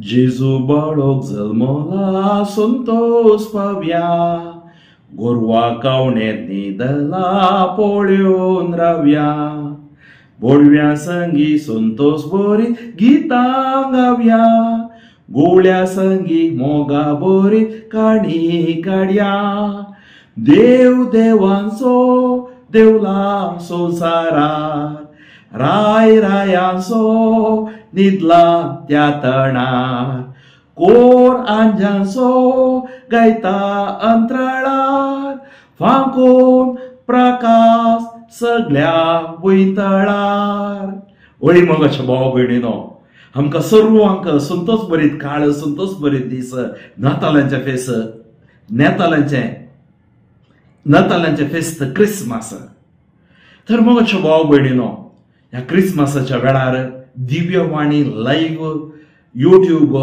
जेजू बाळोक जल्मला संतोष पावया, गोरवा कावणेंत न्हिदला पळोवन रावया, बोडव्या संगी संतोष बरी गितां गावया, गोळ्या संगी मोगा बरी काणी काडया, देव देवांचो देवला संवसारार, राय रायांचो न्हिदला त्या तणार, कोर आंजांचो गायता अंतराळार, फांकोन प्रकाश सगळ्या वयतळार. ओळी मगाच्या भाव भयणीनो, आमकां सर्वांक संतोष बरीत काळ, संतोष बरीत दीस, नातालांचे फेस, नातालांचे फेस्त क्रिसमस. तर मगाच्या भाव भयणीनो, ह्या क्रिसमसाच्या वेळार दिव्यवाणी लायव्ह युट्यूब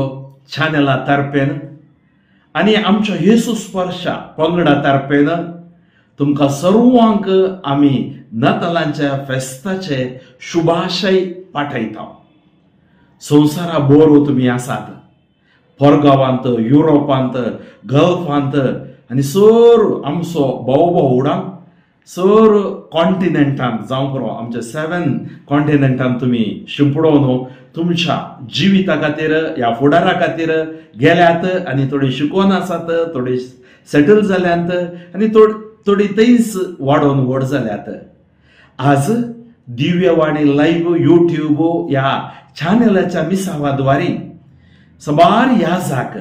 चॅनला तर्फेन आनी आमच्या येसू स्पर्शा पंगडा तर्फेन तुमकां सर्वांक आमी नातालांच्या फेस्ताचे शुभाशय पाठयता. संवसारा बोरो तुमी आसात, परगांवांत, युरोपांत, गल्फांत आनी सर आमचो भाव भावडां सर कॉन्टिनेंटान जावं पुरो आमच्या 7 कॉन्टिनेंटान तुमी शिंपडोवन तुमच्या जिविता खातीर ह्या फुडारा खातीर गेल्यात आनी थोडी शिकोवन आसात, थोडी सेटल जाल्यात आनी थोडी थंयच वाडोवन व्हड जाल्यात. आज दिव्यवाणी लायव्ह युट्यूब ह्या चॅनलाच्या मिसावाद्वारी सबार ह्या जाक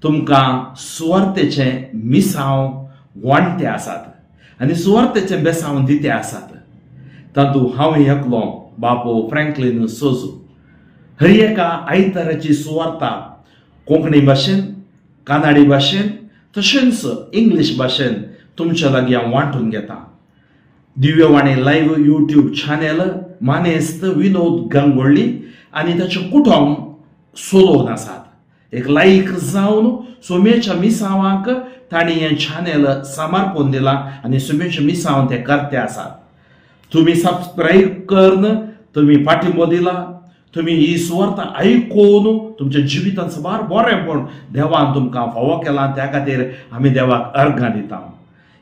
तुमकां सुवार्तेचें मिसांव वांटे आसात आनी सुवार्तेचें बेसांव दिते आसात. तातूंत हांव एकलो बापू फ्रँकलीन सोजू हर एका आयताराची सुवार्ता कोंकणी भाशेन, कानाडी भाशेन तशेंच इंग्लीश भाशेन तुमच्या लागीं हांव वांटून घेता. दिव्यवाणी लायव्ह युट्यूब चॅनल मानेस्त विनोद गांगोळ्ळी आनी ताचें कुटुंब सोदोवन आसात. एक लायक जावन सोम्याच्या मिसांवाक तांणी हें चॅनल समर्पण दिलां आनी सोम्याच्या मिसांव ते करते आसात. तुमी सबस्क्रायब करून तुमी पाठिंबो दिला, तुमी ही सुवार्ता आयकून तुमच्या जिवितांत साबार बरेंपण देवान तुमकां फावो केलां, त्या खातीर आमी देवाक अर्घां दिता.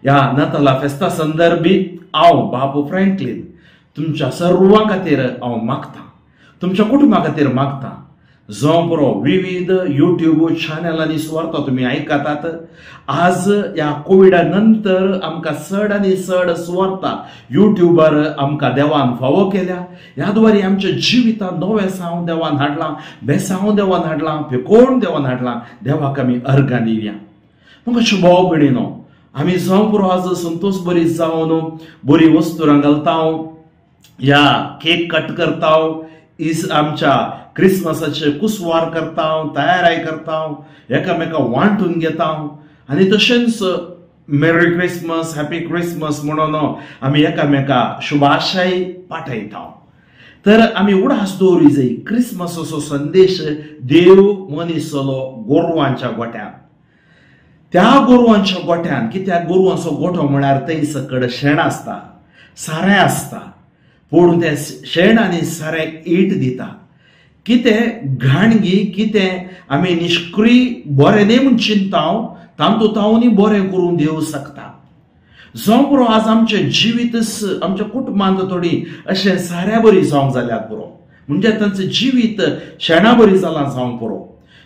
ह्या नातालां फेस्ता संदर्भी हांव बाबू फ्रँकलीन तुमच्या सर्वां खातीर हांव मागता, तुमच्या कुटुंबा खातीर मागता. जावं पुरो विविध युट्यूब चॅनलांनी सुवार्ता तुमी आयकतात. आज ह्या कोविडा नंतर आमकां चड आनी चड सुवार्ता युट्यूबार आमकां देवान फावो केल्या. ह्या द्वारे आमच्या जिवितांत नवें साव देवान हाडलां, बेसांव देवान हाडलां, पेकोण देवान हाडलां. देवाक आमी अर्घां दिवया. म्हाका अशें भाव भयणीनो, आमी जावं पुरो आज संतोष बरी जावन बरी वस्तुरां घालता, ह्या केक कट करता, इस आमच्या क्रिसमसाचे कुसवार करता, तयाराय करता, एकामेका वांटून घेता आनी तशेंच मेरी क्रिसमस, हॅपी क्रिसमस म्हणून आमी एकामेका शुभाशय पाठयता. तर आमी उडास दवरूं जाय क्रिसमसाचो संदेश देव मनीस जालो गोरवांच्या गोट्यान. त्या गोरवांच्या गोट्यान कित्याक गोरवांचो गोठो म्हळ्यार थंय सकड शेण आसता, सारें आसता, पूण तें शेण आनी सारें it दिता. कितें घाणगी, कितें आमी निश्क्रीय बरें न्ही म्हूण चिंता, तांतूत हांव बरें करूंक देव शकता. जावं पुरो आज आमचें जिवीत आमच्या कुटुंबांत थोडी अशें साऱ्या बरी जावंक जाल्यार पुरो, म्हणजे तांचें जिवीत शेणा बरी जालां जावंक पुरो,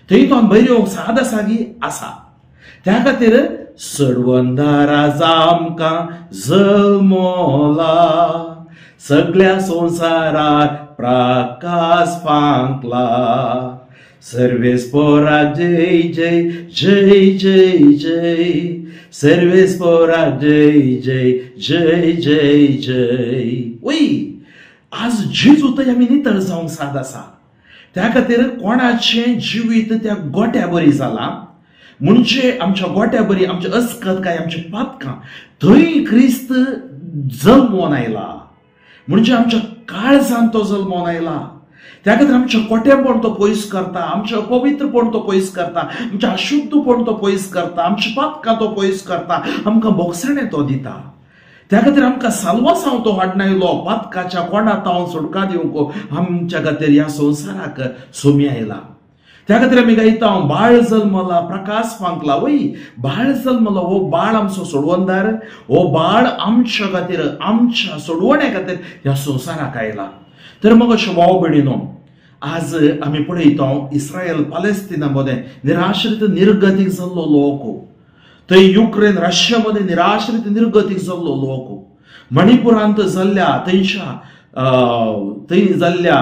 थंय तो भायर येवंक साद आसा गी आसा. त्या खातीर सडवंदारा आमकां जल्मला, सगळ्या संवसारार प्रकाश फांकला, सर्वेस्पोरा जय जय जय जय जय, सर्वेस्पोरा जय जय जय जय जय. वय आज जेजू थंय आमी नितळ जावंक साद आसा. त्या खातीर कोणाचें जिवीत त्या गोट्या बरी जालां म्हणजे आमच्या गोट्या बरी आमच्या अस्कत काय आमच्या पातकां थंय क्रिस्त जल्मोन आयला, म्हणजे आमच्या काळजान तो जल्मोन आयला. त्या खातीर आमच्या कोटेपण तो पयस करता, आमचें अपवित्रपण तो पयस करता, आमचें अशुद्धपण तो पयस करता, आमच्या पातकां तो पयस करता, आमकां बोगसणें तो दिता. त्या खातीर आमकां साल्वासांव तो हाडून आयलो, पातकाच्या कोणांत हांव सुटका दिवंक आमच्या खातीर ह्या संवसाराक सोमी आयला. त्या खातीर आमी गायता बाळ जल्मला प्रकाश फांकला. वय बाळ जल्मला हो बाळ आमचो सोडवणदार, हो बाळ आमच्या खातीर आमच्या सोडवण्या खातीर ह्या संवसाराक आयला. तर मग अशें भाव भयणीनो आज आमी पळयता इस्रायल पालेस्तिना मदें निराश्रीत निर्गतीक जाल्लो लोक, थंय युक्रेन रशिया मदें निराश्रीत निर्गतीक जाल्लो लोक, मणिपुरांत जाल्ल्या थंयच्या थंय जाल्ल्या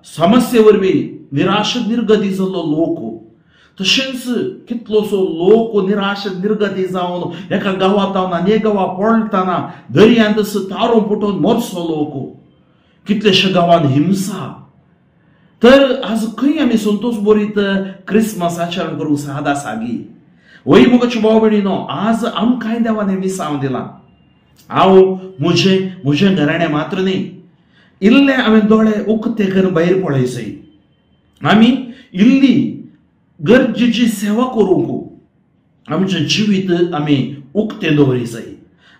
समस्ये वरवीं निराश निर्गती जाल्लो लोक, तशेंच कितलोसो लोक निराश निर्गती जावन एका गांवांत आनी एक गांवा पळटना दर्यांत तारो फुटोवन मरचो लोक, कितलेशे गांवांत हिंसा. तर आज खंय आमी संतोष बरीत क्रिसमस आचरण करूंक साद आसा गी? वय मोगाचे भाव भयणीनो आज आमकांय देवान हें मिसांव दिलां. हांव म्हजें म्हजें घराणें मात्र न्ही, इल्लें हांवें दोळे उक्ते करून भायर पळयसय, आमी इल्ली गरजेची सेवा करूंक आमचें जिवीत आमी उक्तें दवरिसय.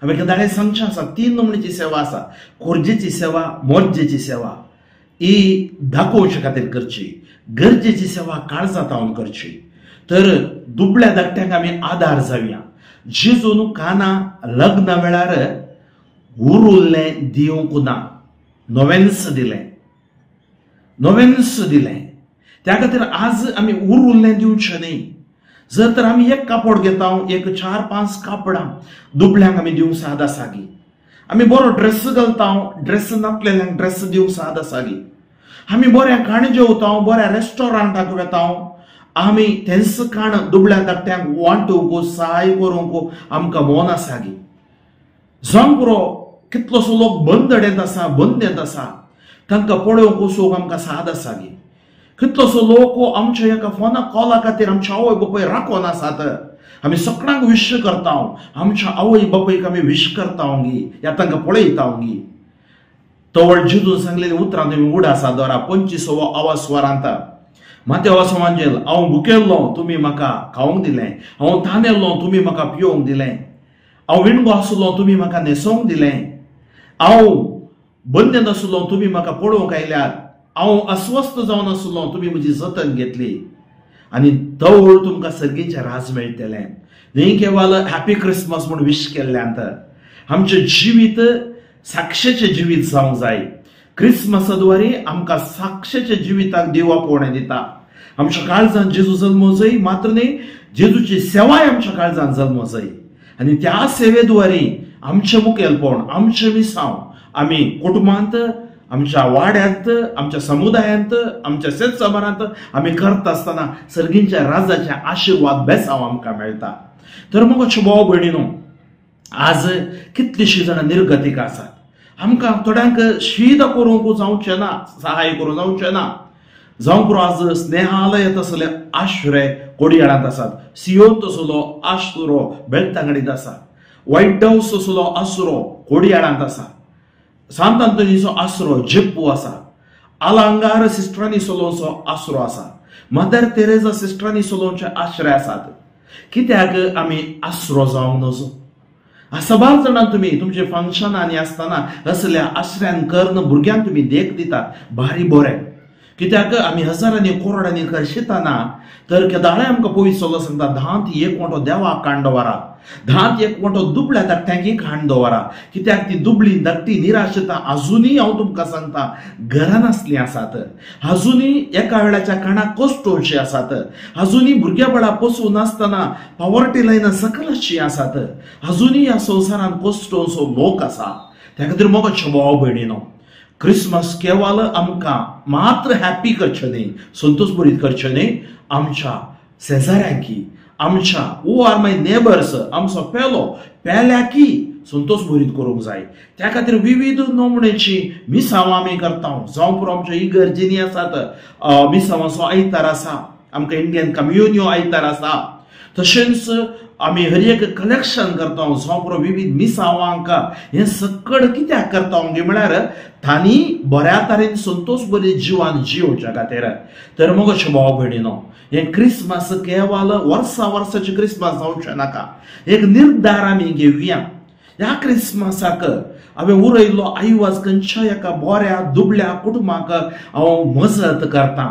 आमी केदाळे सांगचें आसा तीन नमणेची सेवा आसा, गरजेची सेवा, मोर्जेची सेवा. ही दाखोवचे खातीर करची, गरजेची सेवा काळजांत जावन करची. तर दुबळ्या धाकट्यांक आमी आदार जावया. जेजून काना लग्ना वेळार उरुल्लें दिवंक ना, नवेंच दिलें, नवेंच दिलें. त्या खातीर आज आमी उरुल्लें दिवचें न्ही. जर तर आमी एक कापड घेता, एक 4-5 कापडां दुबळ्यांक आमी दिवंक साद आसा गी? आमी बरो ड्रेस घालता, ड्रेस नासलेल्यांक ड्रेस दिवंक साद आसा गी? आमी बऱ्या खाण जेवता, बऱ्या रेस्टॉरंटाक वेता, आमी तेंच खाण दुबळ्या धाकट्यांक वांटूंक सहाय करूंक आमकां मन आसा गी? जावंक पुरो कितलोसो लोक बंदडेंत आसा, बंदेंत आसा, तांकां पळोवंक वचूंक आमकां साद आसा गी? कितलोसो लोक आमच्या एका फोना कॉला खातीर आमच्या आवय बापूय राखोन आसात. आमी सगळ्यांक विश करता, आमच्या आवय बापूयक आमी विश करता गी, ह्या तांकां पळयता गी? तवळ जेजून सांगलेली उतरां तुमी उडासा दोरा 25वो आवाज स्वरांत मातेवा समाजेल, हांव भुकेल्लो तुमी म्हाका खावंक दिलें, हांव तानेल्लो तुमी म्हाका पिवंक दिलें, हांव विणगो आसलो तुमी म्हाका न्हेसोवंक दिलें, हांव बंदेन आसलो तुमी म्हाका पळोवंक आयल्यात, हांव अस्वस्थ जावन आसलो तुमी म्हजी जतन घेतली. आनी तवळ तुमकां सर्गीचें राज मेळटलें. न्ही केवल हॅपी क्रिसमस म्हूण विश केल्ल्यान तर आमचें जिवीत साक्षेचें जिवीत जावंक जाय. क्रिसमसा द्वारे आमकां साक्षेच्या जिविताक देव आपोवणें दिता. आमच्या काळजान जेजू जल्मो जाय मात्र न्ही, जेजूची सेवाय आमच्या काळजान जल्मो जाय. आनी त्या सेवेद्वारे आमचें मुखेलपण, आमचें मिसांव आमी कुटुंबांत, आमच्या वाड्यांत, आमच्या समुदायांत, आमच्या शेतसमारांत आमी करता आसतना सर्गींच्या राजाचे आशिर्वाद बेसांव आमकां मेळटा. तर मग भाव भयणीनो आज कितलीशीं जाणां निर्गतीक आसात. आमकां थोड्यांक शीद करूंक जावचें ना, सहाय करूंक जावचें ना. जावंक पुरो आज स्नेहालय तसले आश्रय कोडियाळांत आसात, सियोन तसलो आसुरो बेलतांगडींत आसा, व्हायट हावस तसलो आसरो कोडियाळांत आसा, सांत आंतोनीचो आसरो जेप्पू आसा, आलांगार सिस्टरांनी सोलोवचो आसरो आसा, मदर तेरेजा सिस्टरांनी सोलोवचे आश्रय आसात. कित्याक आमी आसरो जावंक नजो? सबार जाणां तुमी तुमचे फंक्शनांनी आसतना असल्या आश्रयान करून भुरग्यांक तुमी देख दितात, भारी बरें. कित्याक आमी हजारांनी करोडांनी खर्चितना तर केदाळे आमकां पयसो सांगता धांत एक वांटो देवाक काण दवरा, धांत एक वांटो दुबळ्या धाकट्यांक खाण दवरा. कित्याक ती दुबळी धाकटी निराशता आजुनूय हांव तुमकां सांगता घरान आसलीं आसात, आजुनूय एका वेळाच्या खाणाक कश्टोवची आसात, आजुनूय भुरग्या बाळा पोसूं नासतना पॉवर्टी लायना सकल आसचीं आसात, आजुनूय ह्या संवसारान कश्टोवचो लोक आसा. त्या खातीर मोगाचे भाव भयणीनो क्रिसमस केवल आमकां मात्र हॅपी करचें न्ही, संतोष बरीत करचें न्ही, आमच्या शेजाऱ्यांकी, आमच्या who are my neighbours, आमचो पेलो पेल्याकी संतोष बरीत करूंक जाय. त्या खातीर विविध नमणेची मिसांव आमी करता. जावं पुरो आमच्या इगर्जींनी आसात मिसांवाचो आयतार आसा, आमकां इंडियन कम्युनियो आयतार आसा, तशेंच आमी हर एक कलेक्शन करता. जावं पुरो विविध मिसांवांक हें सकड कित्याक करता म्हळ्यार तांणी बऱ्या तरेन संतोष बरी जिवान जियोवच्या खातीर. तर मग अशें भाव भयणीनो हें क्रिसमस केवल वर्सा वर्साचें क्रिसमस जावचें नाका, एक निर्धार आमी घेवया. ह्या क्रिसमसाक हांवें उरयल्लो आयवाज खंयच्या एका बऱ्या दुबळ्या कुटुंबाक हांव मजत करता.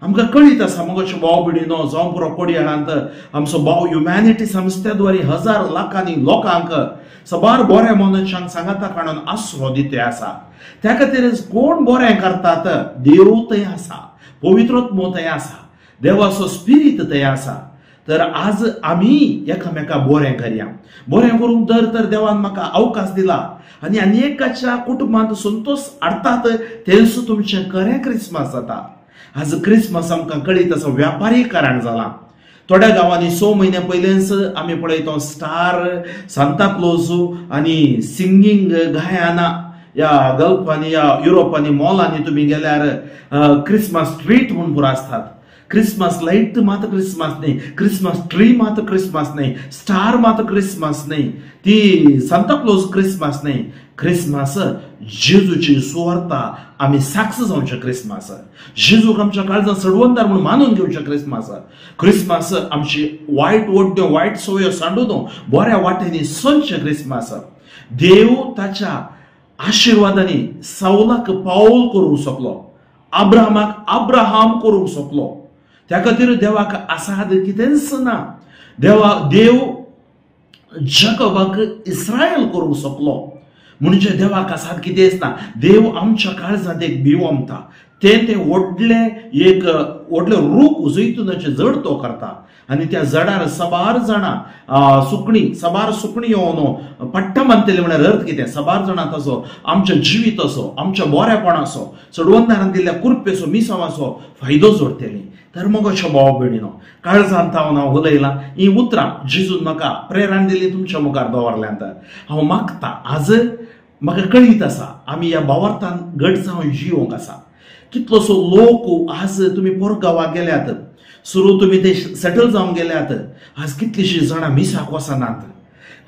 आमकां कळीत आसा मगोचे भाव भयणीनो, जावं पुरो कोडयाळांत आमचो भाव ह्युमॅनिटी संस्थेद्वारे हजार लाखांनी लोकांक सबार बऱ्या मनशांक सांगाता काडून आसरो दिते आसा. त्या खातीर कोण बरें करतात, देव थंय आसा, पवित्र आत्मो थंय आसा, देवाचो स्पिरीत थंय आसा. तर आज आमी एकामेका बरें करया. बरें करूंक दर तर देवान म्हाका अवकाश दिला आनी अनेकाच्या कुटुंबांत संतोष हाडटात, तेंच तुमचें खरें क्रिसमस जाता. आज क्रिसमस आमकां कळीत आसा व्यापारीकरण जालां. थोड्या गांवांनी 6 म्हयन्या पयलेंच आमी पळयता स्टार सांता क्लोज आनी सिंगींग गायना ह्या गल्फांनी या युरोपांनी मॉलांनी तुमी गेल्यार क्रिसमस ट्रीट म्हूण पुरो आसतात. क्रिसमस लायट मात क्रिसमस न्ही, क्रिसमस ट्री मात क्रिसमस न्ही, स्टार मात क्रिसमस न्ही, ती सांता क्लोज क्रिसमस न्ही. क्रिसमस जेजूची सुवार्ता आमी साक्ष जावचें क्रिसमस, जेजूक आमच्या काळजान सडवंदार म्हणून मानून घेवचें क्रिसमस. क्रिसमस आमची वायट ओडण्यो वायट सवयो सांडून बऱ्या वाटेंनी सजचें क्रिसमस. देव ताच्या आशिर्वादांनी सावलाक पावल करूंक शकलो, अब्राहमाक अब्राहम करूंक शकलो. त्या खातीर देवाक आसाद कितेंच ना. देव जकबाक इस्रायल करूंक शकलो, म्हणजे देवाक आसाद कितेंच ना. देव आमच्या काळजांत एक बिवमता, तें तें व्हडलें एक व्हडलें रूख जैतुनाचें जड तो करता आनी त्या जडार सबार जाणां सुकणी, सबार सुकणी येवन पट्टा मानतली. म्हळ्यार अर्थ कितें, सबार जाणां ताचो आमच्या जिविताचो, आमच्या बरेपणाचो, चडवंदारान दिल्ल्या कुरपेचो, मिसावाचो फायदो जोडटली. तर मग अशें भाव भयणीनो, काळजांत हांव उलयलां हीं उतरां जेजून म्हाका प्रेरणा दिली तुमच्या मुखार दवरल्यांत. हांव मागता आज म्हाका कळीत आसा आमी ह्या भावार्थान घट जावन जिवंक आसा. कितलोसो लोक आज तुमी पोरगांवाक गेल्यात, सुरू तुमी ते सेटल जावन गेल्यात. आज कितलीशीं जाणां मिसाक वचनात,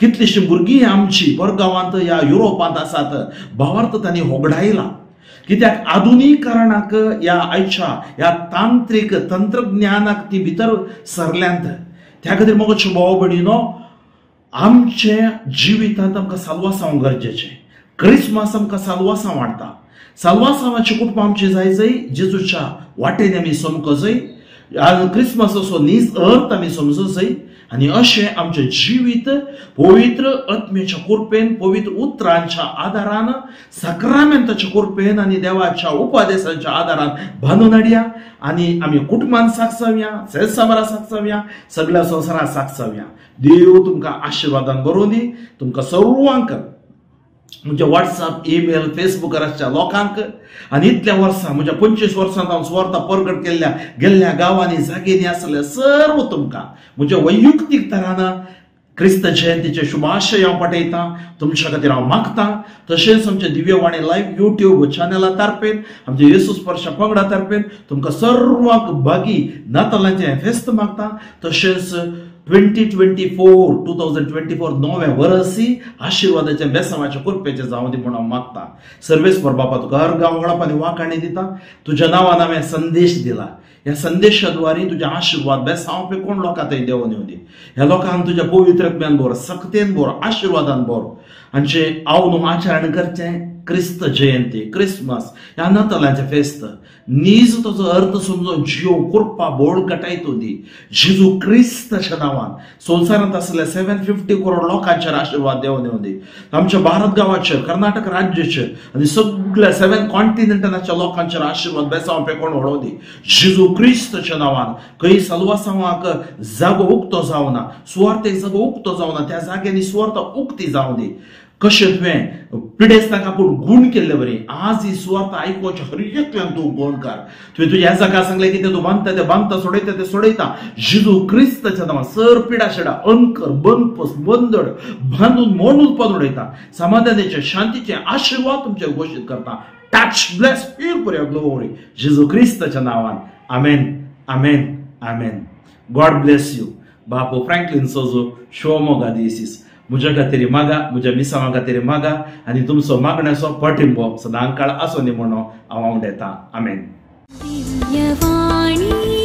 कितलीशीं भुरगीं आमची परगांवांत ह्या युरोपांत आसात. भावार्थ तांणी होगडायला. कित्याक आधुनिकरणाक ह्या आयच्या ह्या तांत्रीक तंत्रज्ञानाक ती भितर सरल्यांत. त्या खातीर मगो भाव भयणीनो, आमच्या जिवितांत आमकां साल्वासांव गरजेचें. क्रिसमस आमकां साल्वासांव हाडटा. साल्वासांवाचें कुटुंब आमचें जाय जाय, जेजूच्या वाटेन आमी समको जाय, क्रिसमसाचो नीज अर्थ आमी समजो जाय आनी अशें आमचें जिवीत पवित्र आत्म्याच्या कृपेन, पवित्र उतरांच्या आदारान, साक्रामेंताच्या कृपेन आनी देवाच्या उपदेशाच्या आदारान बांदून हाडया आनी आमी कुटुंबान साक्षावया, सेसाबारा साक्षावया, सगळ्या संवसाराक साक्षावया. देव तुमकां आशिर्वादान बरोवन दी. तुमकां सर्वांक म्हज्या व्हॉट्सअप, ईमेल, फेसबुकार आसच्या लोकांक आनी इतल्या वर्सां म्हज्या 25 वर्सांत हांव सुवार्ता परगट केल्ल्या गेल्ल्या गांवांनी जाग्यांनी आसल्या सर्व तुमकां म्हज्या वैयक्तीक तरान क्रिस्त जयंतीचे शुभाशय हांव पाठयतां. तुमच्या खातीर हांव मागतां. तशेंच आमच्या दिव्यवाणी लायव्ह युट्यूब चॅनला तर्फेन, आमच्या येसू स्पर्शा पंगडा तर्फेन तुमकां सर्वांक भागी नातालांचें फेस्त मागता. तशेंच 2024 नवें वर्सी आशिर्वादाचें, बेसांवाचें, कृपेचें जावं दी म्हूण हांव मागता. सर्वेस्पर बापा, तुका हर गांव वळप आनी वाखाणी दिता. तुज्या नांवान हांवें संदेश दिला. ह्या संदेशाद्वारे तुज्या आशिर्वाद बेसांव पे कोण लोकां थंय देंवोन येवं दी. ह्या लोकांक तुज्या पवित्र आत्म्यान भर, सक्तेन भर, आशिर्वादान भर. हांचें हांव न्हू आचरण करचें क्रिस्त जयंती, क्रिसमस ह्या नातालांचें फेस्त नीज ताचो अर्थ समजून जियो कृपा बोळ कटायत दी. जेजू क्रिस्ताच्या नांवान संवसारांत आसल्या 750 करोड लोकांचेर आशिर्वाद देंवोन येवं दी. आमच्या भारत गांवाचेर, कर्नाटक राज्याचेर आनी सगळ्या 7 कॉन्टिनेंटाच्या लोकांचेर आशिर्वाद बेसांव पेकोण व्हडोवं दी. जेजू क्रिस्ताच्या नांवान खंय साल्वासांवाक जागो उक्तो जावना, सुवार्थेक जागो उक्तो जावना, त्या जाग्यांनी सुवार्थ उक्ती जावं दी. कशें तुवें पिडेस्तांक आपूण गूण केल्ले बरी आज ही सुवार्थ आयकुपाच्या हर एकल्यान तूं गूण कर. तुवें तुज्या ह्या जाका सांगलें कितें तूं बांदता तें बांदता, सोडयता तें सोडयता. जेजू क्रिस्ताच्या नांवान सर पिडा शेडा अंकर बंदपस बंदड बांदून मोडून पण उडयता. समाधानाचे, शांतीचे आशिर्वाद तुमचे घोशीत करता. Touch, bless, feel for your glory. जेजू क्रिस्ताच्या नांवान आमेन, आमेन, आमेन. God bless you. Bapu Franklin Sozo, Shivamogga diocese. म्हज्या खातीर मागा, म्हज्या मिसांवा खातीर मागा आनी तुमचो मागण्याचो पाठिंबो सदांकाळ आसूं दी म्हणून हांव आवडेता. आमेन. दिव्यवाणी.